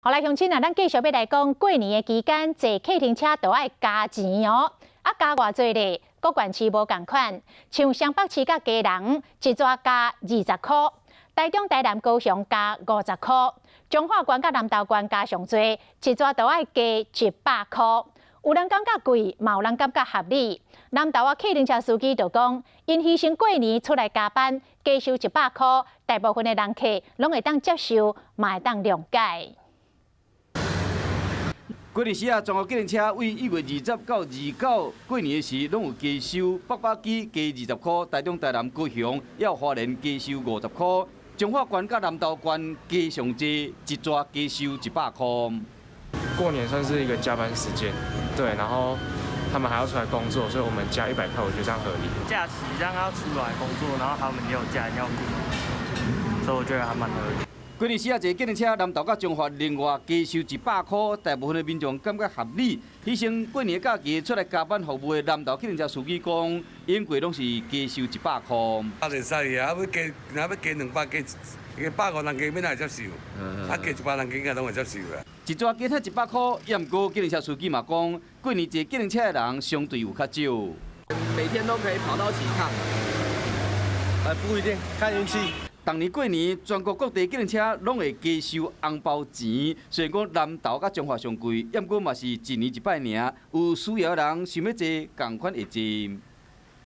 好來，鄉親啊，咱繼續欲來講過年的期間，坐計程車都愛加錢哦。啊，加偌濟咧？各縣市無仝款，像雙北市佮基隆，一逝加20箍；台中、台南、高雄加50箍；彰化縣佮南投縣加上濟，一逝都愛加100箍。有人感覺貴，嘛有人感覺合理。南投的計程車司機就講，𪜶犧牲過年出來加班，加收100箍，大部分的人客攏會當接受，嘛會當諒解。過年時啊，全國計程車對1月20到29過年的時，攏有加收北北基加20箍，台中、台南、高雄抑有花蓮加收50箍，彰化縣佮南投縣加上濟，一逝加收100箍。過年算是一個加班時間，對，然後他們還要出來工作，所以我們加100塊，我覺得這樣合理。假期讓他出來工作，然後他們也有家人要顧，所以我覺得還蠻合理。過年時啊，坐計程車南投佮彰化另外加收100箍，大部分的民眾感覺合理。犧牲過年假期出來加班服務的南投計程車司機講，永過攏是加收一百箍。啊，會使啊，欲加，若欲加200，加150人加，欲哪會接受？啊，加100人應該攏會接受啦。一逝加退100箍，也毋過計程車司機嘛講，過年坐計程車的人相對有較少。每天都可以跑到幾趟？不一定，看運氣。逐年過年，全國各地計程車攏會加收紅包錢。雖然講南投佮彰化上貴，毋過嘛是一年一擺爾。有需要的人想欲坐，仝款會坐。